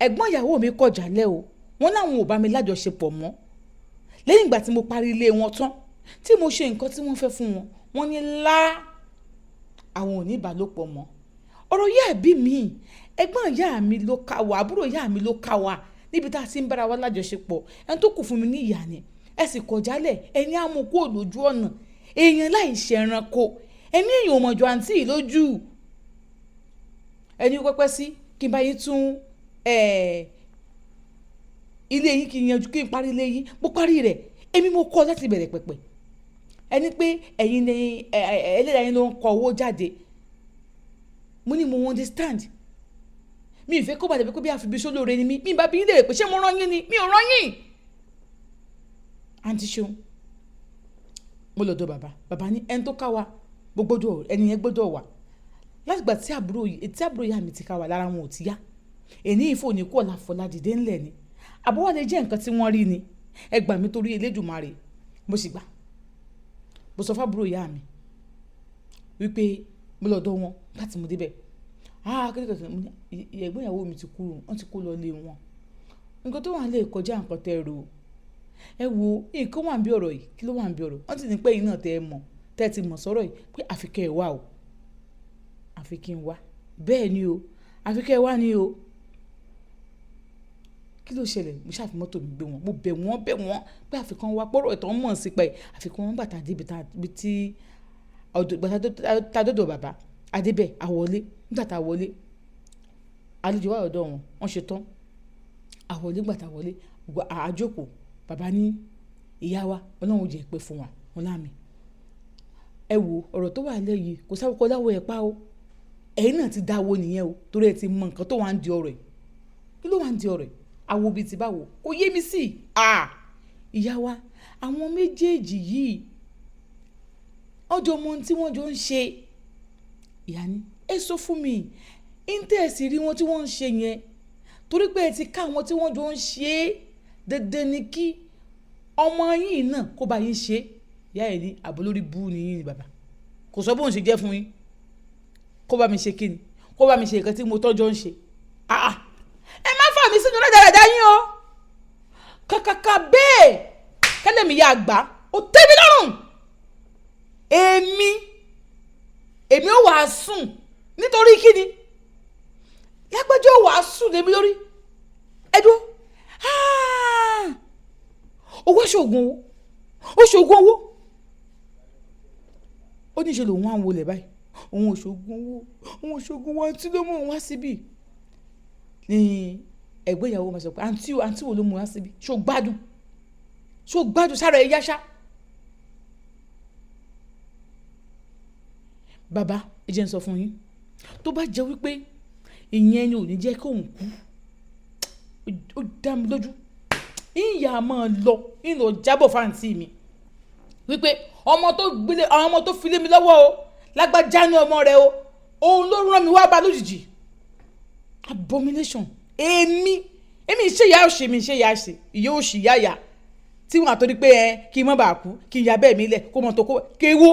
Ẹ̀gbọ́n ìyàwó mi kọ̀ jálẹ̀ o, wọ́n láwọn ò bá mi lájọṣepọ̀ mọ́. Lẹ́yìn ìgbà tí mo parí ilé wọn tán, tí mo ṣe nǹkan tí wọ́n fẹ́ fún wọn, wọ́n ní lá àwọn ò ní ìbálòpọ̀ mọ́. Ọ̀rọ̀ yìí àbí mi, ẹ̀gbọ́n ìyá mi ló ká wa, àbúrò ìyá mi ló ká wa níbi tá a ti ń bára wa lájọṣepọ̀. Ẹni tó kù fún mi ní ìyá ni. Ẹ sì kọ̀ jálẹ̀, ẹni á mú kúrò lójú ọ̀nà. Èèyàn láì ṣe ẹranko, ẹni èèyàn ò mọ̀jọ àǹtí yìí lójú. Ẹni pẹ́pẹ́ sí kí n bá yín tún ilé yín, kí n yanjú, kí n parí ilé yín. Mo parí rẹ̀, èmi mo kọ́ láti bẹ̀rẹ̀ pẹ̀pẹ̀. Ẹni pé ẹ̀yin ni ẹlẹ́dàá yín ló ń kọ owó jáde. Mo ní mo understand. Mi ò fẹ́ kó bá dàbí pé bí àfi bí sólóore ni mí. Mi bá bí yín léèrè pé ṣé mo rán yín ni? Mi ò rán yín. Àǹtí Ṣeun, mo lọ dọ̀ bàbá. Bàbá ní ẹni tó ká wa, gbogbo ẹni yẹn gbọ́dọ̀ wà. Láti ìgbà tí àbúrò tí àbúrò ìyá mi ti ká wa lára wọn ò ti yá. Èní ìfò ní kú ọ̀la fọlá dìde ńlẹ̀ ni. Àbọ̀ wá lè jẹ́ nǹkan tí wọ́n rí ni. Ẹ gbà mí torí Elédùmarè. Mo sì gbà. Mo sọ fún àbúrò ìyá mi wípé mo lọ dọ̀ wọ́n láti mo dé bẹ̀. Ah, kí ni kí ni ẹ̀gbọ́n ìyàwó mi ti kúrò, wọ́n ti kó lọ ilé wọn. Nǹkan tó wà nílẹ̀ kọjá nǹkan tẹ rò. Ẹ wo nǹkan wà níbí ọ̀rọ̀ yìí, kí ló wà níbí ọ̀rọ̀? Wọ́n sì ní pé ẹ̀yin náà tẹ mọ̀, tẹ ti mọ̀ sọ́rọ̀ yìí pé àfi kẹ́ ẹ wá o. Àfi kí n wá. Bẹ́ẹ̀ ni o, àfi kẹ́ ẹ wá ni o. Kí ló ṣẹlẹ̀? Mo ṣàfi mọ́tò mi gbé wọn. Mo bẹ̀ wọ́n, bẹ̀ wọ́n pé àfi kan wá pọ̀rọ̀ ìtàn mọ̀ sí pé àfi kan wọ́n gbà tá dé ibi tí ọ̀dọ̀ ìgbà tá dọ́dọ̀ bàbá. A dé bẹ̀, a wọlé. Nígbà tá a wọlé, àlejò wà lọ́dọ̀ wọn, wọ́n ṣe tán. A wọlé, nígbà tá a wọlé, a jókòó. Bàbá ní ìyá wa, Ọlọ́run ó jẹ́ pé fún wa. Wọ́n lá mi. Ẹ wo ọ̀rọ̀ tó wà nílẹ̀ yìí, kò sáwọ́ kọ láwọ̀ ẹ̀ pa o. Ẹ̀yin náà ti dáwọ́ nìyẹn o, torí ẹ ti mọ nǹkan tó wà ń di ọ̀rọ̀ yìí. Kí ló wà ń di ọ̀rọ̀ yìí? Awo bí ti báwo? Kò yé mi sí. À, ìyá wa, àwọn méjèèjì yìí, wọ́n jọ mọ ohun tí wọ́n jọ ń ṣe. Ìyá ní, ẹ sọ fún mi, ń tẹ́ ẹ sì rí wọn tí wọ́n ń ṣe yẹn, torí pé ẹ ti ká àwọn tí wọ́n jọ ń ṣe é, dandan ni kí ọmọ yín náà kó bá yín ṣe. Ìyá ẹ ní àbó lórí bú ni yín ni bàbá. Kò sọ bóun ṣe jẹ́ fún yín. Kó bá mi ṣe kí ni? Kó bá mi ṣe nǹkan tí mo tọ́jọ́ ń ṣe. Àà, ẹ má fà mí sínú rádaràda yín o. Kàkàkà bẹ́ẹ̀, kẹ́lẹ́ mi yá gbà, ó tẹ́ mi lọ́rùn. Èmi, èmi ó wàá sùn nítorí kí ni? Lágbájá ó wàá sùn lé mi lórí. Ẹ dúró. Ah! Owó ṣoògùn owó. Ó ṣoògùn owó. Ó ní ṣe lòun wá ń wọlé báyìí. Òun ò ṣoògùn owó. Òun ò ṣoògùn owó, àǹtí ló mú òun wá síbí. Ní ẹ̀gbọ́n ìyàwó máa sọ pé àǹtí o, àǹtí wo ló mú wá síbí? Ṣé o gbádùn? Ṣé o gbádùn sára ẹ yá ṣá? Bàbá, ẹ jẹ́ n sọ fún yín. Tó bá jẹ́ wípé ìyẹn ni ò ní jẹ́ kí òun kú, ó dá mi lójú. Ìyá máa lọ, ń lọ jábọ̀ fún àǹtí mi wípé ọmọ tó gbélé, àwọn ọmọ tó fi lé mi lọ́wọ́ o, lágbájá ní ọmọ rẹ o, òun ló rán mi wá bá lójijì. Abomination. Èmi, èmi ṣe ìyá òṣì, mi ṣe ìyá òṣì, ìyá òṣì ìyá ìyá tí wọ́n àtọ́rí pé ẹ kí n má bàa kú, kí n ya bẹ́ẹ̀ mi lẹ̀, kó mọ̀ tó kó kéwó.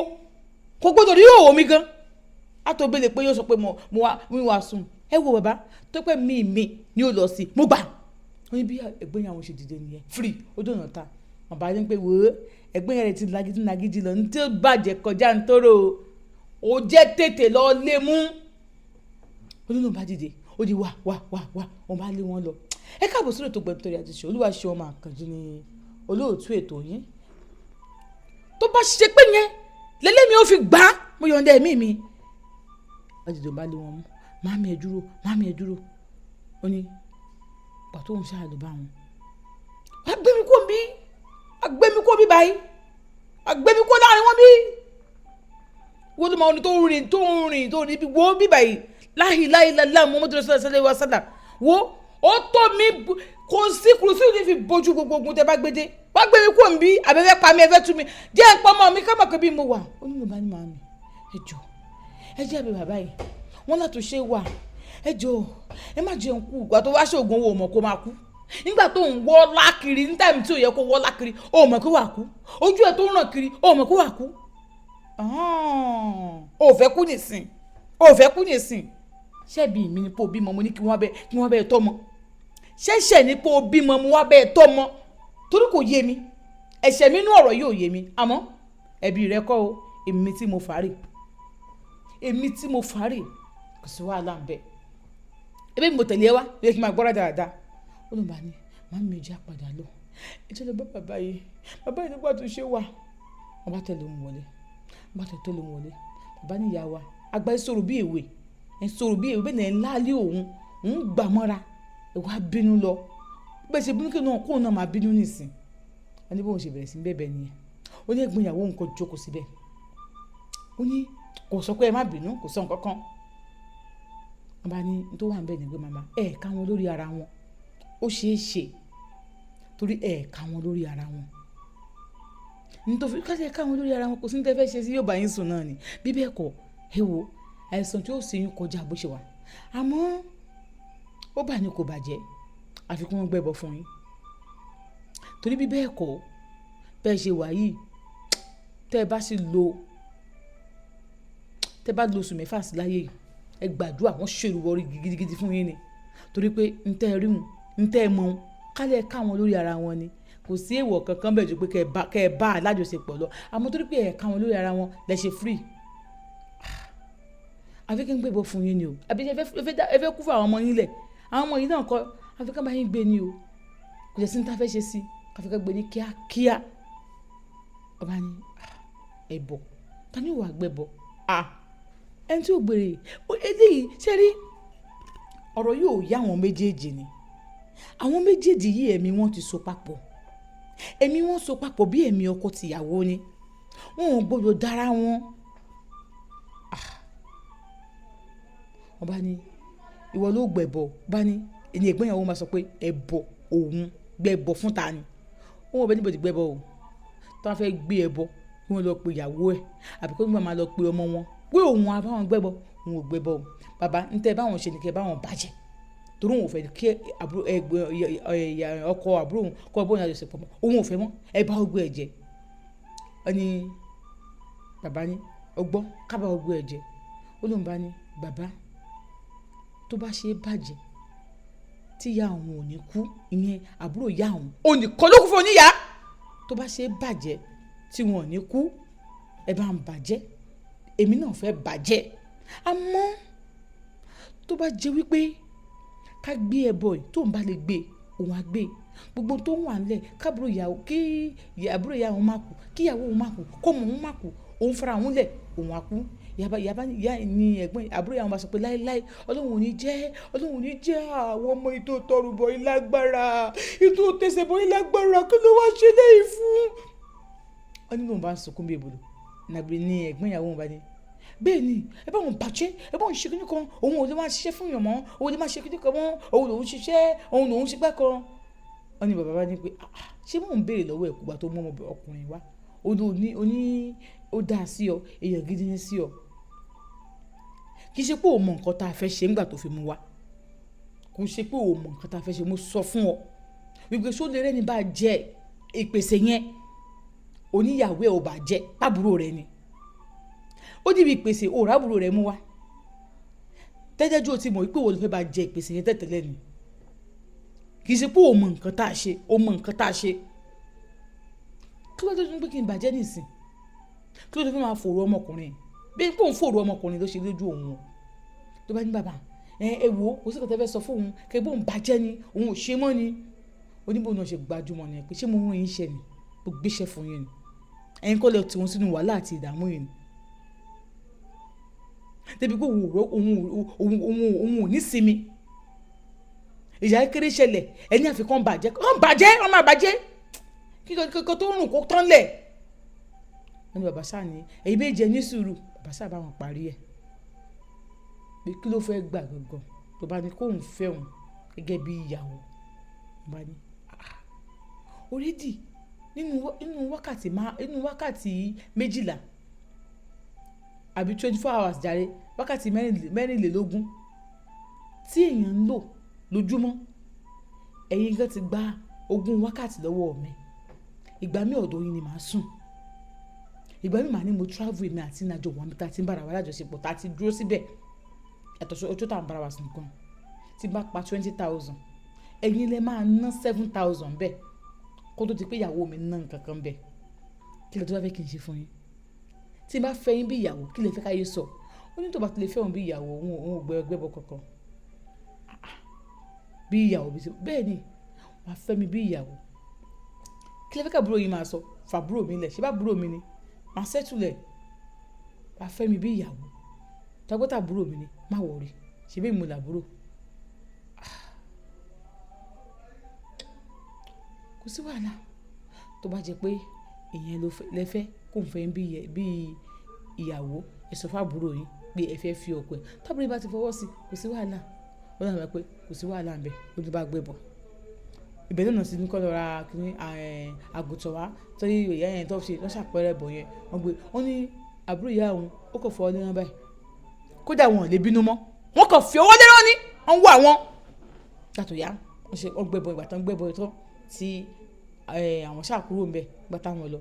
Kò gbọdọ̀ rí òwò mi gan. A tó béèrè pé yóò sọ pé mo wá, mi wá sùn. Ẹ wo bàbá, tó pé mi ni ó lọ sí, mo gbà. Wọ́n ní bí ẹ̀gbọ́n ìyàwó ṣe dìde nìyẹn. Free, ó dọ̀nà ta. Bàbá ní pé wò ó, ẹ̀gbọ́n ìyá rẹ̀ ti lagidi lagidi lọ, ní tí ó bàjẹ́ kọjá ń tóró o. Ó jẹ́ tètè lọ lé mú. Ó ní ló bá dìde, ó di wá, wá, wá, wá, wọ́n bá lé wọn lọ. Ẹ káàbọ̀ sórí ètò Gbẹ̀mí Àti Ṣe. Olúwa ṣe ọmọ àkànjí ni olóòtú ètò yín. Tó bá ṣe pé yẹn, lélẹ́ mi ò fi gbà á, mo yọ̀ǹda ẹ̀mí mi. Wọ́n dìde, wọ́n bá lé wọn mú. Màámi ẹ dúró, màámi ẹ dúró. Ó ní pàtó òun ṣáà ló bá wọn. Wá gbé mi kúrò níbí, wá gbé mi kúrò níbí báyìí, wá gbé mi kúrò láàrin wọn bí. Wọ́n ló máa ní tó ń rìn, tó ń rìn, tó ń rìn bí wo bí báyìí. Láhi láhi láhi Muhammadu Rasulullah sallallahu alaihi wasallam. Wo ó tó mi kò sí kùrùsí ní fi bojú gbogbo ogun tẹ bá gbé dé. Wá gbé mi kúrò níbí, àbẹ̀fẹ́ pa mi, ẹ fẹ́ tú mi. Jẹ́ ẹ pọ́ ọmọ mi ká mọ̀ pé bí mo wà. Ó ní bàbá ní màámi, ẹ jọ̀ọ́, ẹ jẹ́ àbẹ̀ bàbá yìí. Wọ́n látúnṣe wà. Ẹ jọ̀ọ́, ẹ má jẹun kú. Ìgbà tó wá ṣoògùn owó, ò mọ̀ kó máa kú. Nígbà tó ń wọ́ lákiri ní time tí ò yẹ kó wọ́ lákiri, ó mọ̀ kó wà kú. Ojú ẹ tó ń ràn kiri, ó mọ̀ kó wà kú. Ó fẹ́ kú nísìn, ó fẹ́ kú nísìn. Ṣebí mi ni pé o bímọ, mo ní kí wọ́n bẹ, kí wọ́n bẹ tọ́mọ. Ṣẹ̀ṣẹ̀ ní pé o bímọ mo wá bẹ́ẹ̀ tọ́ mọ́, torí kò yé mi, ẹ̀ṣẹ̀ mi inú ọ̀rọ̀ yìí ò yé mi. Àmọ́ ẹ̀bi rẹ kọ́ o, èmi tí mo fàárì, èmi tí mo fàárì, kò sí wàhálà ń bẹ. Ebi mo tẹ̀lé ẹ wá lè kí n máa gbọ́ra dáadáa. Ó ló bá ní màmí mi jẹ́ àpàdà lọ, ẹ jẹ́ lọ bá bàbá yìí, bàbá yìí nígbà tó ṣe wà. Wọ́n bá tẹ̀lé òun wọlé, wọ́n bá tẹ̀lé òun wọlé. Bàbá ní ìyá wa àgbà ẹ sọ̀rọ̀ bí èwe, ẹ sọ̀rọ̀ bí èwe bẹ́ẹ̀ ni ẹ ń láálé òun, òun gbà mọ́ra, ẹ wá bínú lọ. Bẹ́ẹ̀ ṣe bínú kí náà kóun náà máa bínú nìsín. Wọ́n ní bóun ṣe bẹ̀rẹ̀ sí bẹ̀bẹ̀ nìyẹn. Ó ní ẹ̀gbọ́n ìyàwó òun kò jókòó síbẹ̀. Ó ní kò sọ pé ẹ má bínú, kò sọ nǹkan kan. Wọ́n bá ní tó wà níbẹ̀ ní pé màmá ẹ̀ ká wọn lórí ara wọn, ó ṣeé ṣe torí ẹ̀ ká wọn lórí ara wọn. Nítorí ká ṣe ká wọn lórí ara wọn, kò sí ní tẹ́ fẹ́ ṣe sí, yóò bá yín sùn náà ni. Bí bẹ́ẹ̀ kọ́, ẹ wo àìsàn tí ó ṣe yín kọjá bó ṣe wà. Àmọ́ ó bà ní kò bàjẹ́, àfi kí wọ́n gbẹ́bọ fún yín. Torí bí bẹ́ẹ̀ kọ́, bẹ́ẹ̀ ṣe wà yìí, tẹ́ ẹ bá sì lo, tẹ́ ẹ bá lo oṣù mẹ́fà sí láyé yìí, ẹ gbàdúrà wọ́n ṣe ìrúbọ gidigidi fún yín ni. Torí pé ń tẹ́ ẹ rí wọn, ń tẹ́ ẹ mọ̀ wọn, ká lè ká wọn lórí ara wọn ni. Kò sí èèwọ̀ kankan bẹ́ẹ̀ ju pé kẹ́ ẹ bá alájọṣepọ̀ lọ. Àmọ́ torí pé ẹ ká wọn lórí ara wọn, lẹ ṣe free. Àfi kí n gbẹ́bọ fún yín ni o. Àbí ẹ fẹ́ kú fún àwọn ọmọ yín lẹ̀. Àwọn ọmọ yìí náà kọ́, àfi kí wọ́n bá yín gbé ni o. Kò jẹ́ sí ní ta fẹ́ ṣe sí, àfi kí wọ́n gbé ní kíákíá. Ọba ní, ẹbọ, ta ni ó wà gbẹ́bọ? Ẹni tí ó gbèrè, eléyìí ṣé rí? Ọ̀rọ̀ yìí ò yá àwọn méjèèjì ni. Àwọn méjèèjì yìí ẹ̀mí wọn ti so papọ̀. Ẹ̀mí wọn so papọ̀ bí ẹ̀mí ọkọ tìyàwó ni. Wọn ò gbọdọ̀ dára wọn. Ọba ní ìwọ ló gbẹ̀bọ. Ọba ní ẹni ẹ̀gbọ́n ìyàwó máa sọ pé ẹbọ òun gbẹ̀bọ fún ta ni. Òun ò bẹ níbo ti gbẹ̀bọ o. Tí wọ́n fẹ́ gbé ẹbọ, kí wọ́n lọ pe ìyàwó ẹ̀ àbí kí wọ́n máa lọ pe ọmọ wọn pé òun á bá wọn gbẹ̀bọ, òun ò gbẹ̀bọ o. Bàbá ń tẹ́ bá wọn ṣe ni kí ẹ bá wọn bàjẹ́. Torí òun ò fẹ́ kí àbúrò ẹgbẹ́ ọkọ àbúrò òun kọ́ bóun lájọṣepọ̀ mọ́. Òun ò fẹ́ mọ́, ẹ bá ó gbé ẹ jẹ. Ó ní bàbá ní o gbọ́ ká bá ó gbé ẹ jẹ. Ó lóun bá ní bàbá tó bá ṣe bàjẹ́ tí ìyá òun ò ní kú, ìyẹn àbúrò ìyá òun, òun nìkan ló kú fún oníyàá. Tó bá ṣe bàjẹ́ tí wọn ò ní kú, ẹ bá ń bàjẹ́, èmi náà fẹ́ bàjẹ́. Àmọ́ tó bá jẹ́ wípé ká gbé ẹbọ yìí tó ń bá lè gbé, òun á gbé. Gbogbo tó ń wà nílẹ̀, káàbúrò ìyàwó, kí àbúrò ìyá òun má kú, kí ìyàwó òun má kú, kó ọmọ òun má kú, òun fara òun lẹ̀, òun á kú. Ìyá ìyá ni ẹ̀gbọ́n àbúrò ìyá wọn bá sọ pé láéláé Ọlọ́run ò ní jẹ́, Ọlọ́run ò ní jẹ́ àwọn ọmọ yìí tó tọrùbọ̀ yìí lágbára, yìí tó tẹsẹ̀ bọ̀ yìí lágbára, kí ló wá ṣe léyìí fún? Ó ní lóun bá ń sunkún bí ebolo. Nàbí ní ẹ̀gbọ́n ìyàwó òun bá ní, bẹ́ẹ̀ ni, ẹ bá wọn bàjẹ́, ẹ bá wọn ṣe kíni kan, òun ò lè máa ṣiṣẹ́ fún èèyàn mọ́, òun ò lè máa ṣe kíni kan mọ́, òun lòún ṣiṣẹ́, òun lòún ṣe gbá kan. Ó ní bàbá bá ní pé, ṣé mò ń béèrè lọ́wọ́ ẹ̀ kúgbà tó mú ọmọ ọkùnrin wá? Ó ní, ó ní ó dá sí ọ, èèyàn gidi ní sí ọ. Kì í ṣe pé o mọ nǹkan tá a fẹ́ ṣe nígbà tó fi mú wá. Kò ṣe pé o mọ nǹkan tá a fẹ́ ṣe, mo sọ fún ọ wípé ṣó lè rẹ́ni bá jẹ ìpèsè yẹn, oníyàwó ẹ ò bá jẹ, àbúrò rẹ ni. Ó dìbí ìpèsè, o rà àbúrò rẹ mú wá. Tẹ́jẹ́jú o ti mọ̀ wípé wo ló fẹ́ bá jẹ ìpèsè yẹn tẹ́tẹ́lẹ̀ ni. Kì í ṣe pé o mọ nǹkan tá a ṣe, o mọ nǹkan tá a ṣe. Kí ló dé tó ń pé kí n bàjẹ́ nísìn? Kí ló dé tó máa fòrò ọmọkùnrin? Bí pé òun fòrò ọmọkùnrin ló ṣe lójú òun o. Tó bá ní bàbá, ẹ wo, kò sí nǹkan tí ẹ fẹ́ sọ fún òun, kí bóun bàjẹ́ ni, òun ò ṣe mọ́ ni. Oníbò náà ṣe gbajúmọ̀ ni pé ṣé mo rán yín iṣẹ́ ni? Mo gbéṣẹ́ fún yín ni. Ẹ̀yin kọ́ lẹ ti wọn sínú wàhálà àti ìdààmú yìí ni. Débi pé òun ò ní sinmi. Ìjà kékeré ṣẹlẹ̀, ẹni àfi kàn bàjẹ́, kàn bàjẹ́, wọ́n máa bàjẹ́. Kí kankan tó rùn kó tán lẹ̀. Wọ́n ní bàbá sáà ní, ẹ̀yin méjì ẹ ní sùúrù, bàbá sáà bá wọn parí ẹ̀. Pé kí ló fẹ́ gbà gangan? Tó bá ní kó òun fẹ́ òun gẹ́gẹ́ bí ìyàwó. Mo bá ní, already nínú wákàtí má, nínú wákàtí méjìlá àbí 24 hours jàre, wákàtí mẹ́rìnlélógún tí èèyàn ń lò lójúmọ́, ẹ̀yin gan ti gba ogún wákàtí lọ́wọ́ mi. Ìgbà mí ọ̀dọ̀ yín ni màá sùn. Ìgbà mí màá ní mo travel, èmi àti ìrìnàjò wà níbi tí a ti ń bá ara wa lájọṣepọ̀, tí a ti dúró síbẹ̀. Yàtọ̀ sí ọjọ́ tí à ń bá ara wa sùn gan. Tí n bá pa 20,000, Ẹ̀yin lẹ máa ná 7,000 bẹ́ẹ̀ kó tó di pé ìyàwó mi ná nǹkan kan bẹ́ẹ̀. Kí lẹ tó bá fẹ́ kí n ṣe fún yín? Tí n bá fẹ́ yín bí ìyàwó, kí lẹ fẹ́ káyé sọ? Ó ní tó bá ti lè fẹ́ òun bí ìyàwó, òun ò gbẹ ẹgbẹ́ bọ kankan. Bí ìyàwó bí ti bẹ́ẹ̀ ni, wàá fẹ́ mi bí ìyàwó. Kí lẹ fẹ́ kí àbúrò yín máa sọ? Fàbúrò mi lẹ̀, ṣé bá àbúrò mi ni? Màá settle ẹ̀. Wàá fẹ́ mi bí ìyàwó. Tó bá pé àbúrò mi ni, má worry. Ṣé bí èmi mo làbúrò? Kò sí wàhálà. Tó bá jẹ́ pé ìyẹn ló fẹ́, lẹ fẹ́ kó ń fẹ́ yín bí ìyàwó, ẹ sọ fún àbúrò yín pé ẹ fẹ́ fi ọkọ ẹ. Tí àbúrò yín bá ti fọwọ́ sí, kò sí wàhálà. Ó dàbí pé kò sí wàhálà ńbẹ, ó tún bá gbé bọ̀. Ibẹ̀ náà sì ní kó lọ ra kíní, àgùntàn wá torí ìyá yẹn tó ṣe, wọ́n ṣàpẹẹrẹ bọ̀ yẹn. Wọ́n gbé, wọ́n ní àbúrò ìyá òun, ó kàn fọwọ́ lẹ́rán báyìí. Kódà wọ́n ò lè bínú mọ́. Wọ́n kàn fi ọwọ́ lẹ́rán ni, wọ́n wà wọ́n. Ìgbà tó yá, wọ́n ṣe, wọ́n gbé bọ̀ ìgbà tí wọ́n gbé bọ̀ tán tí, àwọn ṣà kúrò ńbẹ ìgbà táwọn lọ.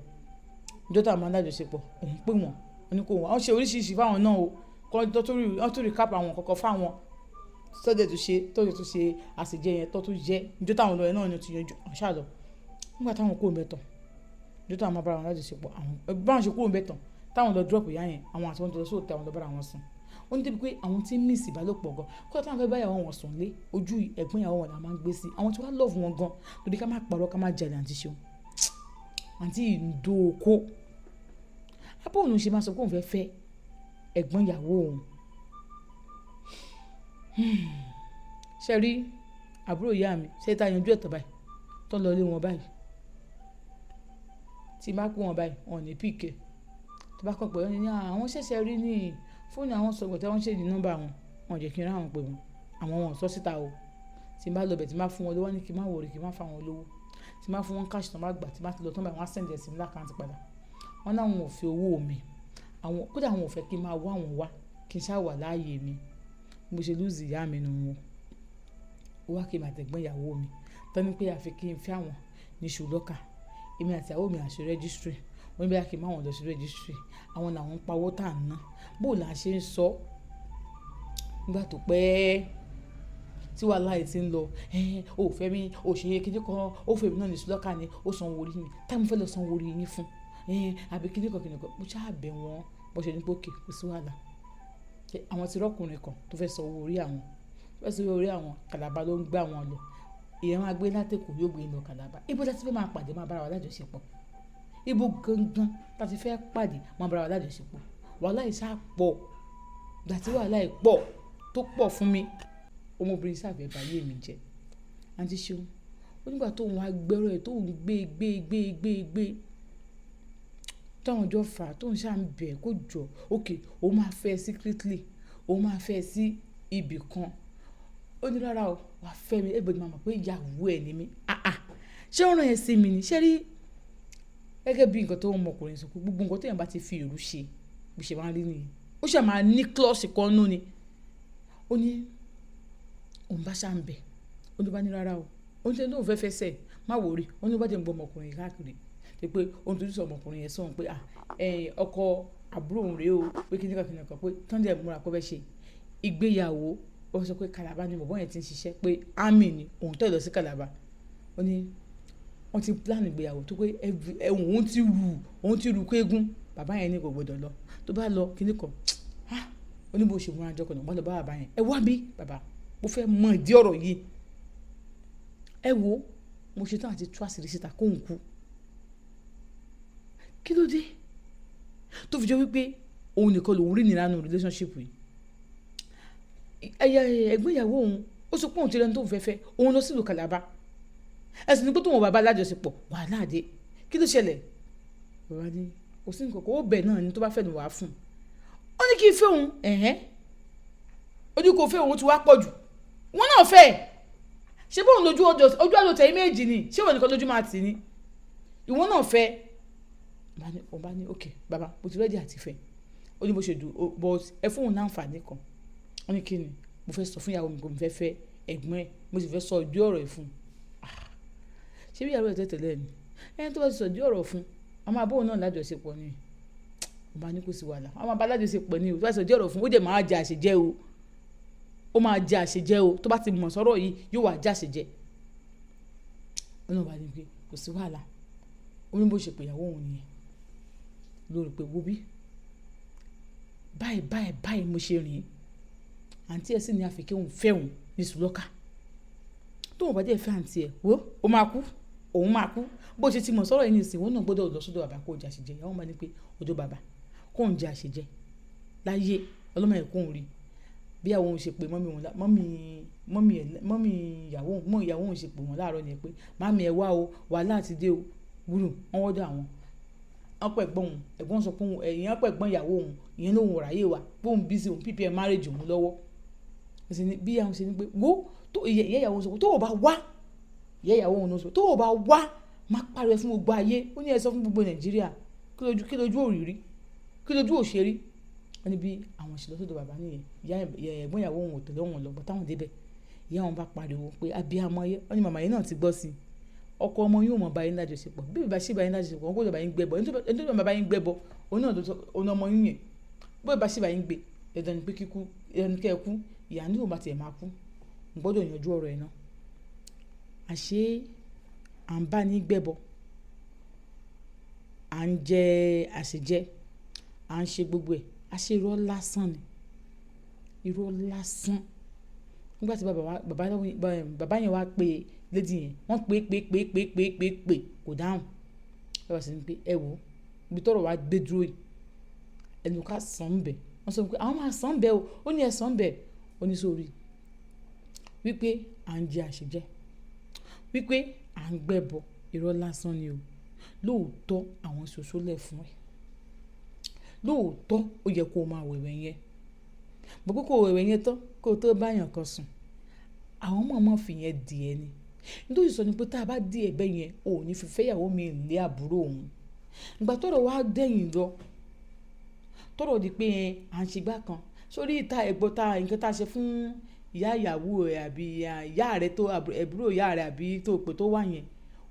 Ọjọ́ táwọn máa ń lájọṣepọ̀, òun pè wọ́n, wọ́n ní kó wọ́n. Wọ́n ṣe oríṣiríṣi fún àwọn náà o. Kọ́ tó tún recap àwọn nǹkan kan fún àwọn. Tó dẹ̀ tún ṣe, tó dẹ̀ tún ṣe àsèjẹ yẹn tó tún jẹ́. Ọjọ́ táwọn lọ yẹn náà ni ó ti yanjú, àwọn ṣà lọ. Nígbà táwọn kúrò ńbẹ tán, ọjọ́ táwọn máa bá ara wọn lájọṣepọ̀, àwọn, bá wọn ṣe kúrò ńbẹ tán, táwọn lọ drop ìyá yẹn, àwọn àti wọn tó lọ sí hotel, àwọn lọ bá ara wọn sùn. Ó ní débi pé àwọn tí ń miss ìbálòpọ̀ gan. Kódà táwọn fẹ́ bá ìyàwó wọn sùn lé, ojú ẹ̀gbọ́n ìyàwó wọn la máa ń gbé sí. Àwọn tí wọ́n love wọn gan. Torí ká má parọ́, ká má jalè, àǹtí Ṣeun. Àǹtí yìí ń dó okó. Báwo ni ó ṣe máa sọ pé òun fẹ́ fẹ́ ẹ̀gbọ́n ìyàwó òun? Ṣé ẹ rí àbúrò ìyá mi? Ṣé tá yanjú ẹ̀ tán báyìí? Tán lọ ilé wọn báyìí. Tí n bá pé wọn báyìí, wọn ò ní pick ẹ. Tó bá kàn pé wọ́n ní, àwọn ṣẹ̀ṣẹ̀ rí ní fóònù àwọn sọ̀rọ̀ tí wọ́n change nọ́mbà wọn. Wọn ò jẹ́ kí n rí àwọn pé wọn. Àwọn wọn ò sọ síta o. Tí n bá lọ bẹ̀ tí n bá fún wọn lówó, wọ́n ní kí n má worry, kí n má fún àwọn lówó. Tí n bá fún wọn cash tán bá gbà, tí n bá ti lọ tán báyìí, wọ́n á send ẹ sí mi l'account padà. Wọ́n ní àwọn ò fẹ́ owó mi. Àwọn, kódà àwọn ò fẹ́ kí n máa wá àwọn wá, kí n sá wà láàyè mi. Mo ṣe lose ìyá mi nù wọn. Ó wá kí èmi àti ẹ̀gbọ́n ìyàwó mi. Tán ní pé àfi kí n fẹ́ àwọn ní iṣu lọ́kà. Èmi àti ìyàwó mi à ṣe registry. Wọ́n ní bóyá kí n má wọn lọ sí registry. Àwọn làwọn ń pa owó tà ń ná. Bó là ṣe ń sọ? Nígbà tó pẹ́ tí wàhálà yìí tí ń lọ, ò fẹ́ mi, ò ṣe kíni kan, ó fẹ́ mi náà ní iṣu lọ́kà ni, ó san owó orí mi. Táì mo fẹ́ lọ san owó orí yín fún. Àbí kíni kan kíni kan. Mo sá bẹ̀ wọ́n. Bó ṣe ní pé okay, kò sí wàhálà. Àwọn tí rọ́kùnrin kan tó fẹ́ san owó orí àwọn, tó fẹ́ san owó orí àwọn, Calabar ló ń gbé àwọn lọ. Ìyẹn máa gbé láti Èkó, yóò gbé lọ Calabar. Ibo la ti fẹ́ máa pàdé, máa bá ara wa lájọṣepọ̀. Ibo gangan la ti fẹ́ pàdé, máa bá ara wa lájọṣepọ̀. Wàhálà yìí sá pọ̀. Ìgbà tí wàhálà yìí pọ̀, tó pọ̀ fún mi, ọmọbìnrin sá fẹ́ bá ayé mi jẹ́. Àǹtí Ṣeun, ó nígbà tó ń wá gbẹ́rọ̀ ẹ̀ tó ń gbé, gbé, gbé, gbé, gbé. Táwọn jọ fà, tó ń ṣà ń bẹ̀ kó jọ. Okay, ó máa fẹ́ secretly. Ó máa fẹ́ sí ibì kan. Ó ní rárá o, wà fẹ́ mi. Everybody máa mọ̀ pé ìyàwó ẹ̀ ni mí. Àà, ṣé ó rán ẹ sí mi ni? Ṣé rí? Gẹ́gẹ́ bí nǹkan tó ọmọkùnrin sọ pé gbogbo nǹkan tí èèyàn bá ti fi èrú ṣe, bí ṣe máa ń rí nìyẹn. Ó ṣà máa ní clause kan nínú ni. Ó ní òun bá ṣà ń bẹ̀. Ó ní bá ní rárá o. Ó ní tó ń fẹ́ fẹ́ sẹ̀, má worry. Ó ní bá jẹ́ ń gbé ọmọkùnrin káàkiri. Tí pé ó ń introduce ọmọkùnrin yẹn sóhun pé, à, ọkọ àbúrò òun rè o. Pé kíni kan kíni kan pé tán dẹ̀ múra pé ó fẹ́ ṣe ìgbéyàwó. Ó sọ pé Calabar ni bọ̀bọ́ yẹn ti ń ṣiṣẹ́ pé army ni òun tẹ̀lé lọ sí Calabar. Ó ní wọ́n ti plan ìgbéyàwó tó pé òun ti rù, òun ti rù kéégún. Bàbá yẹn ní kò gbọdọ̀ lọ. Tó bá lọ kíni kan, ah! Ó ní bó ṣe múra ọjọ́ kan náà, wọ́n lọ bá bàbá yẹn. Ẹ wá bí bàbá, mo fẹ́ mọ ìdí ọ̀rọ̀ yìí. Ẹ wo, mo ṣe tán àti tú àṣírí síta kó ń kú. Kí ló dé? Tó fi jẹ́ wípé òun nìkan lòún rí ìnira nínú relationship yìí. Ẹ̀gbọ́n ìyàwó òun, ó sọ pé òun ti rí ẹni tó ń fẹ́ fẹ́, òun lọ sí ìlú Calabar. Ẹ sì ní pé tóun bá bá lájọṣepọ̀, wàhálà dé. Kí ló ṣẹlẹ̀? Bàbá ní kò sí nǹkan kan, ó bẹ̀ náà ni tó bá fẹ́ ni wàá fún un. Ó ní kí n fẹ́ òun, ẹ̀hẹ́n. Ó ní kó fẹ́ òun, ó ti wá pọ̀ jù. Wọ́n náà fẹ́. Ṣé bóun lójú ojú àjọ tẹ̀yìn méjì ni? Ṣé ìwọ nìkan lójú máa tì ní? Ìwọ náà fẹ́. Ó bá ní okay bàbá, mo ti ready àti fẹ́. Ó ní bó ṣe dùn, but ẹ fún òun ní àǹfààní kan. Ó ní kí ni? Mo fẹ́ sọ fún ìyàwó mi pé mo fẹ́ fẹ́ ẹ̀gbọ́n ẹ̀, mo sì fẹ́ sọ ìdí ọ̀rọ̀ ẹ̀ fún un. Ah! Ṣé bí ìyàwó ẹ̀ tẹ́lẹ̀ ni? Ẹni tó bá ti sọ ìdí ọ̀rọ̀ fún, a máa bá òun náà lájọṣepọ̀ ni. Ó bá ní kò sí wàhálà. A máa bá lájọṣepọ̀ ni o. Tó bá sọ ìdí ọ̀rọ̀ fún, ó dẹ̀ máa jẹ àṣejẹ o. Ó máa jẹ àṣejẹ o. Tó bá ti mọ̀ sọ́rọ̀ yìí, yóò wá jẹ àṣejẹ. Ó náà bá ní pé kò sí wàhálà. Ó ní bó ṣe pé ìyàwó òun nìyẹn. Lórí pé wo bí? Báyìí báyìí báyìí mo ṣe rìn. Àǹtí ẹ sì ní àfi kí òun fẹ́ òun ní sùlọ́kà. Tóun bá dé fẹ́ àǹtí ẹ, wò ó máa kú, òun máa kú. Bó ṣe ti mọ̀ sọ́rọ̀ yìí nísìnyí, òun náà gbọdọ̀ lọ sọ́dọ̀ bàbá kó jẹ àṣejẹ. Ìyàwó máa ní pé ọ̀dọ̀ bàbá kó ń jẹ àṣejẹ láyé, Ọlọ́run má jẹ́ kó ń rí. Bí ìyàwó òun ṣe pé mummy òun, mummy, mummy ẹ̀, mummy ìyàwó òun, mummy ìyàwó òun ṣe pé wọ́n láàárọ̀ ni pé màámi ẹ wá o, wàhálà ti dé o. Wúrù, wọ́n wọ́dọ̀ àwọn. Wọ́n pẹ̀ ẹ̀gbọ́n òun, ẹ̀gbọ́n sọ pé òun, ìyẹn pẹ̀ ẹ̀gbọ́n ìyàwó òun, ìyẹn lóhun ò ráyè wá, pé òun busy, òun prepare marriage òun lọ́wọ́. Ó sì ní bí ìyàwó ṣe ní pé wo tó ìyá ìyàwó sọ pé tó ò bá wá, ìyá ìyàwó òun ló sọ pé tó ò bá wá, máa pariwo ẹ fún gbogbo ayé. Ó ní ẹ sọ fún gbogbo Nàìjíríà, kí lójú ò rí rí, kí lójú ò ṣe rí. Wọ́n ní bí àwọn ṣe lọ sọ́dọ̀ bàbá nìyẹn. Ìyá ẹ̀gbọ́n ìyàwó òun ò tẹ̀lé òun lọ, but táwọn dé bẹ̀. Ìyá wọn bá pariwo pé abiyamọ ayé. Wọ́n ní màmá yìí náà ti gbọ́ sí i. Ọkọ ọmọ yóò mọ̀ bá yín lájọṣepọ̀. Bí bàbá ṣe bá yín lájọṣepọ̀, wọ́n gbọdọ̀ bá yín gbẹ́bọ. Ẹni tó bá yín gbẹ́bọ, òun náà ló sọ, òun ọmọ yín yẹn. Bí bàbá ṣe bá yín gbé, dandan ni pé kíkú, dandan ni kí ẹ kú. Ìyá ní òun bá ti ẹ̀ máa kú. Mo gbọdọ̀ yanjú ọ̀rọ̀ ẹ náà. Àṣé à ń bá ní gbẹ́bọ, à ń jẹ àṣejẹ, à ń ṣe gbogbo ẹ̀. Àṣé irọ́ lásán ni. Irọ́ lásán. Nígbà tí bàbá wa, bàbá, bàbá yẹn wá pé lady yẹn, wọ́n pé, pé, pé, pé, pé, pé, pé, kò dáhùn. Bàbá sì ní pé ẹ wò ó, ibi tọ́rọ̀ wá gbé dúró yìí, ẹnu ká sàn ń bẹ̀. Wọ́n sọ pé àwọn máa sàn ń bẹ̀ o. Ó ní ẹ sàn ń bẹ̀. Ó ní sórí wípé à ń jẹ àṣejẹ, wípé à ń gbẹ́bọ, irọ́ lásán ni o. Lóòótọ́ àwọn ṣoṣo lẹ̀ fún ẹ. Lóòótọ́ ó yẹ kó máa wẹ̀wẹ̀ yẹn. But pé kó wẹ̀wẹ̀ yẹn tán kó tó bá èèyàn kan sùn. Àwọn mọ̀ọ́mọ̀ fi yẹn dì ẹ ni. Nítorí sọ ni pé tí a bá dì ẹ bẹ́ẹ̀ yẹn, o ò ní fi fẹ́ ìyàwó mi lé àbúrò òun. Ìgbà tọ́rọ̀ wá dẹ̀yìn lọ, tọ́rọ̀ di pé à ń ṣe gbá kan. Sórí ìta ẹ̀gbọ́n ta nǹkan tí a ṣe fún ìyá ìyàwó ẹ àbí ìyá rẹ tó àbúrò ìyá rẹ àbí tó pé tó wà yẹn,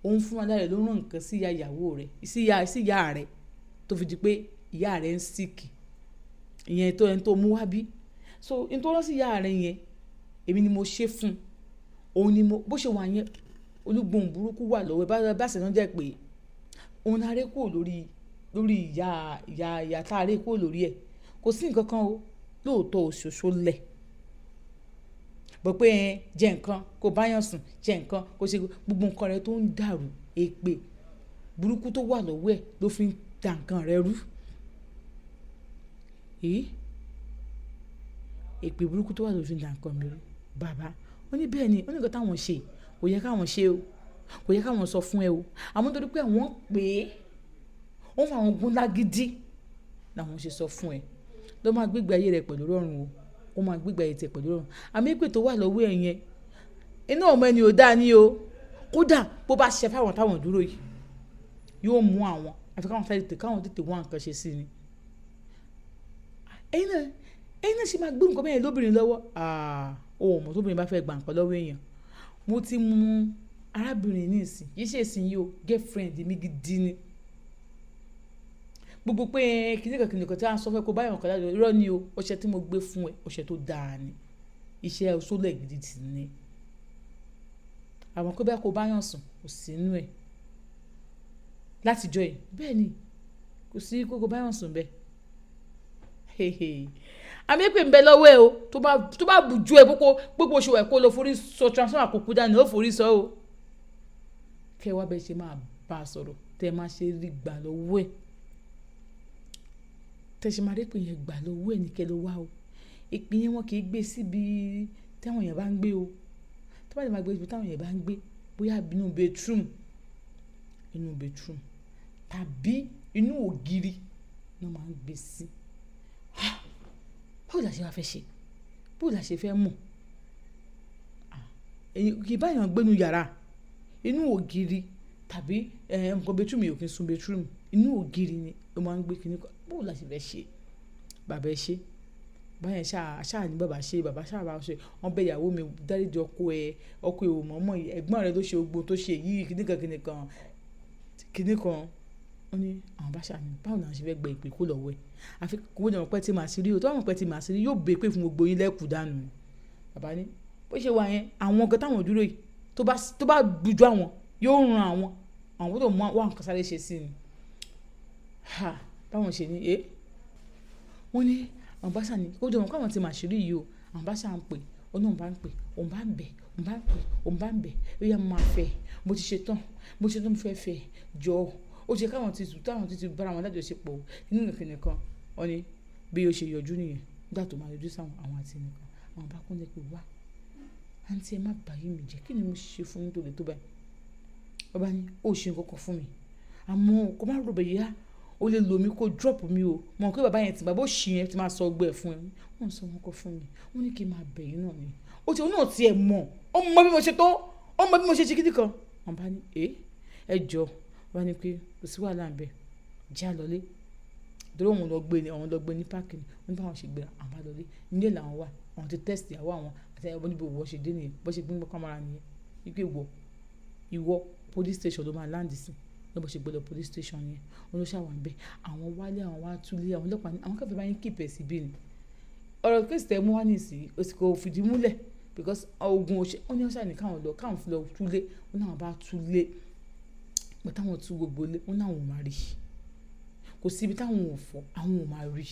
òun fún ara rẹ̀ ló rán nǹkan sí ìyá ìyàwó rẹ̀, sí ìyá rẹ̀ tó fi di pé ìyá rẹ̀ ń sick. Ìyẹn tó ẹni tó mú wá bí. So ohun tó rán sí ìyá rẹ̀ yẹn, èmi ni mo ṣe fún un. Òun ni mo, bó ṣe wà yẹn, olúgbòhùn burúkú wà lọ́wọ́ ẹ. Bá ṣe náà jẹ́ pé òun la ré kúrò lórí, lórí ìyá, ìyá, ìyá tá a ré kúrò lórí ẹ̀. Kò sí nǹkan kan o. Lóòótọ́ o ṣoṣo lẹ̀. Bó pé ẹ jẹ nǹkan kó bá yàn sùn, jẹ nǹkan kó ṣe gbogbo nǹkan rẹ tó ń dàrú, èpè burúkú tó wà lọ́wọ́ ẹ ló fi ń da nǹkan rẹ rú. Èé? Èpè burúkú tó wà ló fi ń da nǹkan mi rú. Bàbá, ó ní bẹ́ẹ̀ ni, ó ní nǹkan táwọn ṣe, kò yẹ káwọn ṣe o. Kò yẹ káwọn sọ fún ẹ o. Àmọ́ nítorí pé àwọn pè é, wọ́n fún àwọn gún lágídí làwọn ṣe sọ fún ẹ. Lọ máa gbé ìgbé ayé rẹ pẹ̀lú rọrùn o. Ó máa gbé ìgbé ayé tẹ pẹ̀lú rọrùn. Àmì èpè tó wà lọ́wọ́ ẹ yẹn, iná ọmọ ẹni ò dáa ní o. Kódà bó bá ṣe fáwọn táwọn dúró yìí, yóò mú àwọn. Àfi káwọn tètè, káwọn tètè wá nǹkan ṣe sí ni. Ẹ̀yin náà ṣe máa gbé nǹkan bẹ́ẹ̀ lóbìnrin lọ́wọ́. Àà, o ò mọ̀ tó obìnrin bá fẹ́ gba nǹkan lọ́wọ́ èèyàn. Mo ti mú arábìnrin ní ìsìn, kì í ṣe ìsìn yìí o, girlfriend mi gidi ni. Gbogbo pé kìnìkan kìnìkan tí a ń sọ fún ẹ kó bá èèyàn kan lájọ, irọ́ ni o. Ọṣẹ tí mo gbé fún ẹ, ọṣẹ tó dáa ni. Iṣẹ́ oṣólẹ̀ gidi sì ni. Àwọn pé bá kó bá yàn sùn, kò sí nínú ẹ̀. Láti ìjọ yìí, bẹ́ẹ̀ ni, kò sí kó bá yàn sùn bẹ́ẹ̀. Àmì èpè ń bẹ lọ́wọ́ ẹ o. Tó bá bù ju ẹ gbogbo, gbogbo oṣù ẹ kó lọ forí sọ transformer kò kú dànù, ó forí sọ o. Kẹ́ ẹ wá bẹ ṣe máa bá a sọ̀rọ̀, tẹ máa ṣe rí gbà lọ́wọ́ ẹ̀. Tẹ ṣe máa rí pé yẹn gbà lọ́wọ́ ẹ̀ ní kẹ́ lọ wá o. Ìpín yẹn wọ́n kì í gbé síbi tí àwọn èèyàn bá ń gbé o. Tí wọ́n bá lè máa gbé síbi tí àwọn èèyàn bá ń gbé, bóyá inú bedroom, inú bedroom tàbí inú ògiri ni wọ́n máa ń gbé sí. Báwo la ṣe wá fẹ́ ṣe? Báwo la ṣe fẹ́ mọ̀? Kì í bá èèyàn gbé inú yàrá, inú ògiri tàbí nǹkan bedroom yìí ò kí ń sun bedroom. Inú ògiri ni ó máa ń gbé kíní kan. Báwo la ṣe fẹ́ ṣe? Bàbá ẹ ṣe. Báyẹn ṣá, ṣá ní bàbá ṣe, bàbá ṣá bá ṣe. Wọ́n bẹ ìyàwó mi dáríji ọkọ ẹ, ọkọ ẹ ò mọ̀ mọ̀, ẹ̀gbọ́n rẹ ló ṣe gbogbo tó ṣe yìí, kíníkan kíníkan, kíníkan. Ó ní àwọn bá ṣá ní, báwo ni àwọn ṣe fẹ́ gba ìpè kúrò lọ́wọ́ ẹ? Àfi kó ní mọ̀ pé tí màá ṣe rí o, tó bá mọ̀ pé tí màá ṣe rí, yóò bẹ́ pé fún gbogbo yín lẹ́kùú dànù. Bàbá ní bó ṣe wà yẹn, àwọn nǹkan táwọn dúró yìí tó bá, tó bá bujú àwọn, Yóò ran àwọn, àwọn gbọ́dọ̀ mú wá nǹkan sáré ṣe sí ni. Ha! Báwọn ṣe ní, "Eh!" Wọ́n ní àwọn bá ṣà ní, ó jẹ́ mọ̀ pé àwọn ti mọ àṣírí yìí o. Àwọn bá ṣà ń pè, ó ní òun bá ń pè, òun bá ń bẹ̀, òun bá ń pè, òun bá ń bẹ̀. Ó yá, mo máa fẹ́. Mo ti ṣe tán, mo ti ṣe tán, mo fẹ́ fẹ́. Jọ. Ó ṣe káwọn ti sùn, táwọn ti bá ara wọn lájọṣepọ̀. Nínú ìkíni kan. Wọ́n ní bí ó ṣe yọjú nìyẹn. Nígbà tó máa yọjú sáwọn, àwọn àti ẹnìkan. Àwọn bá kúnlẹ̀ pé wá. "Àǹtí, ẹ má bá ayé mi jẹ́. Kí ni mo ṣe fún yín tó le tó báyìí?" Ó bá ní, "Ó ṣe nǹkan kan fún mi. Àmọ́ kó má rò bóyá o lè lò mí kó drop mi o. Mo mọ̀ pé bàbá yẹn tí bàbá òṣì yẹn ti máa sọ ọgbẹ́ ẹ̀ fún ẹ." Wọ́n sọ nǹkan fún mi. Wọ́n ní kí n máa bẹ̀ yín náà ni. Ó ti, òun náà tí ẹ mọ̀. Ó mọ bí mo ṣe tó. Ó mọ bí mo ṣe ṣe kíni kan. Wọ́n bá ní, "Eh! Ẹ jọ." Wọ́n bá ní pé kò sí wàhálà níbẹ̀. Já lọlé. Torí òun lọ gbé ní, àwọn lọ gbé ní park ni. Wọ́n ní báwọn ṣe gbéra, àwọn bá lọlé. Nílé làwọn wà. Àwọn ti text ìyàwó àwọn àti ẹni níbi òwò ṣe dé nìyẹn. Bó ṣe gbé camera nìyẹn. Wípé ìwọ, ìwọ police station ló máa land sí. Bí wọ́n ṣe gbé lọ police station yẹn. Wọ́n ló ṣàwà níbẹ̀. Àwọn wálé, àwọn wá túlé, àwọn ọlọ́pàá ní àwọn kàn fẹ́ bá yín keep ẹ̀ síbí ni. Ọ̀rọ̀ case tẹ mú wá nísìnyí, ó sì kò fìdí múlẹ̀ because ogun ò ṣe. Wọ́n ní wọ́n ṣà ní káwọn lọ, káwọn fi lọ túlé. Wọ́n ní àwọn bá túlé. Ìgbà táwọn tú gbogbo ilé, wọ́n ní àwọn ò máa rí. Kò sí ibi táwọn ò fọ̀, àwọn ò máa rí.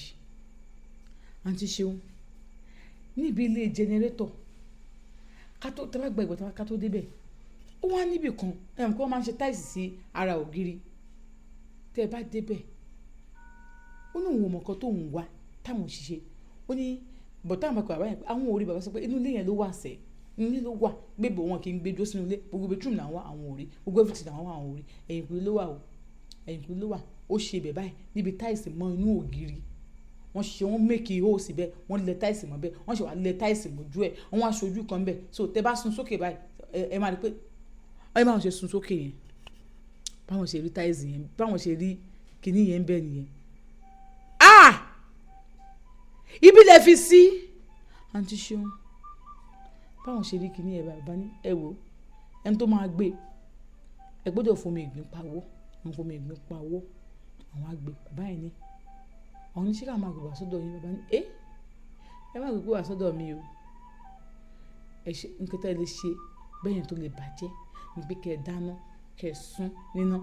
Àǹtí Ṣeun, níbi ilé generator, ká tó, tí a bá gba ìgbà ká tó dé bẹ̀, ó wá níbi kan, ẹ mọ̀ pé wọ́n máa ń ṣe tiles sí ara ògiri. Tí ẹ bá dé bẹ̀, ó ní òun ò mọ̀ nǹkan tó ń wá táwọn ṣiṣẹ́. Ó ní, but táwọn bá pe bàbá yẹn pé àwọn ò rí. Bàbá sọ pé inú ilé yẹn ló wà sẹ́. Inú ilé ló wà. Gbé bò wọ́n kì í gbé dúró sínú ilé. Gbogbo bedroom làwọn wà, àwọn ò rí. Gbogbo everything làwọn wà, àwọn ò rí. Ẹ̀yìnkùlé ló wà o. Ẹ̀yìnkùlé ló wà. Ó ṣe ibẹ̀ báyìí níbi tiles mọ́ inú ògiri. Wọ́n ṣe, wọ́n make hole síbẹ̀. Wọ́n lẹ tiles mọ́ bẹ́ẹ̀. Wọ́n ṣe wá lẹ tiles mọ́jú ẹ̀. Wọ́n wá ṣojú kan bẹ́ẹ̀. So tẹ bá sun sókè báyìí, ẹ máa rí pé, ẹ báwọn ṣe sun sókè yẹn. Báwọn ṣe rí tiles yẹn, báwọn ṣe rí kíní yẹn bẹ́ẹ̀ nìyẹn. Ah! Ibi lẹ fi sí. Àǹtí Ṣeun, báwọn ṣe rí kíní yẹn báyìí, bàbá ní, "Ẹ wò, ẹni tó máa gbé, ẹ gbọ́dọ̀ fomi ìgbín pawó." Wọ́n fomi ìgbín pawó. Àwọn á gbé. Bàbá yẹn ní, àwọn ní ṣé ká máa gbé wá sọ́dọ̀ yín? Bàbá ní, "Eh! Ẹ má gbé wá sọ́dọ̀ mi o. Ẹ ṣe nǹkan tí ẹ lè ṣe bẹ́ẹ̀ yẹn tó lè bàjẹ́ ní pé kí ẹ dáná, kí ẹ sún níná.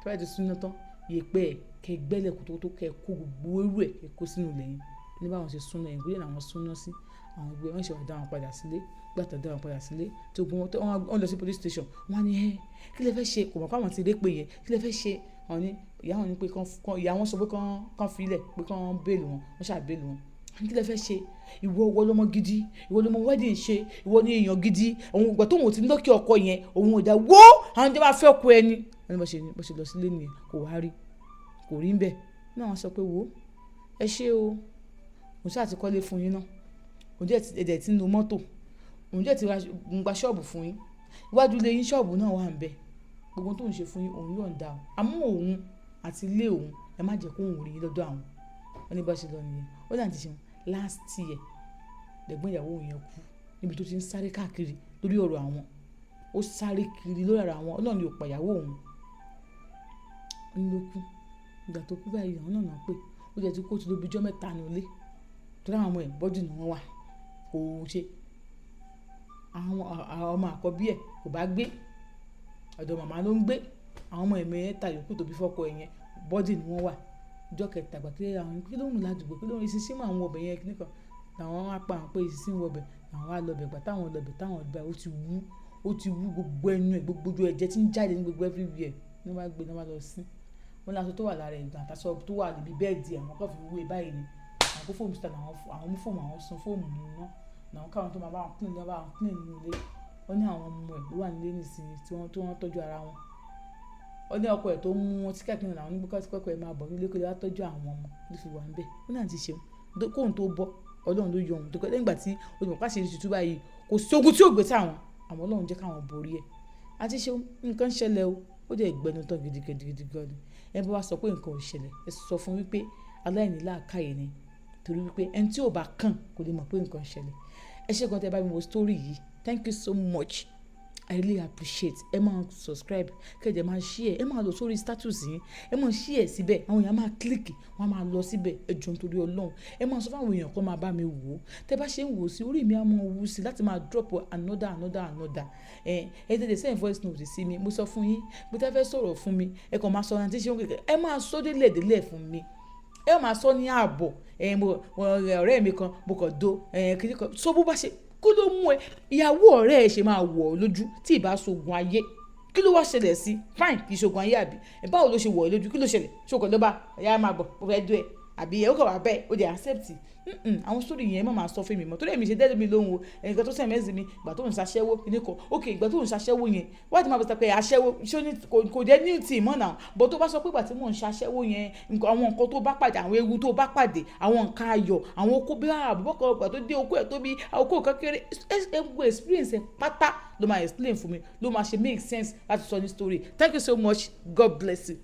Tí wọ́n bá ti sún níná tán, yèpẹ̀ ẹ, kí ẹ gbẹ́lẹ̀ kótópó, kí ẹ kó gbogbo eérú ẹ, kí ẹ kó sínú ilẹ̀ yẹn." Ní báwọn ṣe sún náà, ẹ̀yìnkùlé làwọn sún náà sí. Àwọn gbé, wọ́n ṣe wá dá wọn padà sílé. Nígbà tí wọ́n dá wọn padà sílé, tí gbogbo wọn, wọ́n lọ sí police station. Wọ́n á ní, "Ẹ́, kí lẹ fẹ́ ṣe?" Kò mọ̀ pé àwọn ti rí pé yẹn. "Kí lẹ fẹ́ ṣe?" Wọ́n ní, ìyá wọn ní pé kán, ìyá wọn sọ pé kán, kán fi ilẹ̀, pé kán bail wọn. Wọ́n ṣà bail wọn. Wọ́n ní kí lẹ fẹ́ ṣe? Ìwọ, ìwọ lọmọ gidi, ìwọ lọmọ wedding ṣe, ìwọ ni èèyàn gidi. Òun ìgbà tó òun ti lọ́kì ọkọ yẹn, òun ò dá wó, àwọn tó bá fẹ́ ọkọ ẹni. Wọ́n ní bó ṣe lọ sílé nìyẹn, kò wá rí, kò rí ń bẹ̀. Ní àwọn sọ pé wò ó, ẹ ṣé o. Òun ṣáà ti kọ́lé fún yín náà. Òun dẹ̀ ti, ẹ dẹ̀ ti ń lo mọ́tò. Òun dẹ̀ ti ra, ń gba ṣọ́ọ̀bù fún yín. Iwájú ilé yín, ṣọ́ọ̀bù náà wà níbẹ̀. Gbogbo ohun tó ń ṣe fún yín, òun yọ̀ǹda o. Àmọ́ òun àti ilé òun, ẹ má jẹ́ kó òun rí yín lọ́dọ̀ àwọn. Wọ́n ní bó ṣe lọ nìyẹn. Ó ní àǹtí Ṣeun, last year, lẹ̀gbọ́n ìyàwó òun yẹn kú níbi tó ti ń sáré káàkiri lórí ọ̀rọ̀ àwọn. Ó sáré kiri lórí ọ̀rọ̀ àwọn. Ọlọ́run ni ò pa ìyàwó òun. Ó ní ló kú. Ìgbà tó kú báyìí, àwọn náà náà pé ó jẹ́ tí kó ti ló bí ọjọ́ mẹ́ta nínú ilé. Torí àwọn ọmọ ẹ̀ boarding ni wọ́n wà. Kò ṣe. Àwọn ọmọ àkọ́bí ẹ̀ kò bá gbé. Ọ̀dọ̀ màmá ló ń gbé. Àwọn ọmọ ẹ̀ mẹ́ta yòókù tó bí fọ́kọ ẹ̀ yẹn, boarding ni wọ́n wà. Ọjọ́ kẹta ìgbà tí àwọn kí ló ń rùn ládùúgbò, kí ló ń eṣinṣin máa ń wọ ọbẹ̀ yẹn kíní kan. Làwọn wá pa àwọn pé eṣinṣin ń wọ ọbẹ̀. Làwọn wá lọ bẹ̀. Ìgbà táwọn lọ bẹ̀, táwọn bá ó ti wú gbogbo ẹnu ẹ̀, gbogbo ojú ẹ̀jẹ̀ tí ń jáde ní gbogbo everywhere. Ní wọ́n bá gbé, ní wọ́n bá lọ sin. Wọ́n ní aṣọ tó wà lára ẹ̀ gan àti aṣọ tó wà níbi bẹ́ẹ̀dì, àwọn kan fi wé báyìí ni. Àwọn kó foam síta, àwọn mú foam, àwọn sun foam nínú. Làwọn káwọn tó máa bá wọn clean, ló bá wọn clean nínú ilé. Wọ́n ní àwọn ọmọ ẹ̀ ló wà nílé nísinsìnyí tí wọ́n tọ́jú ara wọn. Ó ní ọkọ ẹ̀ tó mú wọn tí káàkiri làwọn ní pé kí ọkọ ẹ̀ máa bọ̀ nílé kó lè wá tọ́jú àwọn ọmọ ló fi wà níbẹ̀. Ó ní àǹtí Ṣeun, kóun tó bọ́, Ọlọ́run ló yọ òun. Torí lẹ́yìn ìgbà tí ó ti mọ̀ pé àṣírí ti tú báyìí, kò sí ogun tí ò gbé sáwọn. Àmọ́ Ọlọ́run jẹ́ káwọn borí ẹ̀. Àǹtí Ṣeun, nǹkan ṣẹlẹ̀ o. Ó dẹ̀ gbẹnu tán gidigidi gidi gan ni. Ẹ bá wá sọ pé nǹkan ò ṣẹlẹ̀, ẹ sọ fún wípé aláìní làákàyè ni. Torí wípé ẹni tí ò bá kàn kò lè mọ̀ pé nǹkan ṣẹlẹ̀. Ẹ ṣé gan tí ẹ bá mi wo story yìí. Thank you so much. I really appreciate. Ẹ máa subscribe, kẹ́ ẹ dẹ̀ máa share, ẹ máa lọ sórí status yín, ẹ máa share síbẹ̀, àwọn èèyàn máa click, wọ́n á máa lọ síbẹ̀. Ẹ jọ̀ọ́, nítorí Ọlọ́run, ẹ máa sọ fún àwọn èèyàn kó máa bá mi wò ó. Tẹ́ bá ṣe ń wò ó sí, orí mi á máa wú sí láti máa drop another, another, another. Ẹ tètè send voice note sí mi. Mo sọ fún yín bí tẹ́ fẹ́ sọ̀rọ̀ fún mi, ẹ kàn máa sọ àǹtí ṣe ń kékeré, ẹ máa sọ délẹ̀ délẹ̀ fún mi. Ẹ máa sọ ní ààbọ̀. Ẹ mo ọ̀rẹ́ mi kan, mo kàn do ẹ kí ni kan sọ bó bá ṣe kó ló mú ẹ, ìyàwó ọ̀rẹ́ ẹ ṣe máa wọ̀ ọ́ lójú tí ì bá ṣoògùn ayé. Kí ló wá ṣẹlẹ̀ sí? Fine, kì í ṣoògùn ayé, àbí? Ẹ báwo ló ṣe wọ̀ ọ́ lójú? Kí ló ṣẹlẹ̀? Ṣòkò ló bá ẹ̀yà máa bọ̀, mo fẹ́ dó ẹ, àbí ẹ ó kàn wá bẹ́ẹ̀, ó dẹ̀ accept? Àwọn story yẹn, má máa sọ fún mi mọ́, torí èmi ṣe dẹ́rẹ́ mi lóhùn o. Ẹnìkan tó send message mi, ìgbà tó ń ṣaṣẹ́wó ní kan. Ok, ìgbà tó ń ṣaṣẹ́wó yẹn, wájú ti máa bọ̀ sọ pé aṣẹ́wó ṣé ní kò jẹ́ new team mọ́ náà. But tó bá sọ pé ìgbà tí mò ń ṣaṣẹ́wó yẹn, àwọn nǹkan tó bá pàdé, àwọn ewu tó bá pàdé, àwọn nǹkan ayọ̀, àwọn okó bí àbúkọ̀, ìgbà tó dé okó ẹ̀ tó bí okó kékeré, ẹ gbogbo experience ẹ pátá ló máa explain fún mi, ló máa ṣe make sense láti sọ ní story. Thank you so much. God bless you.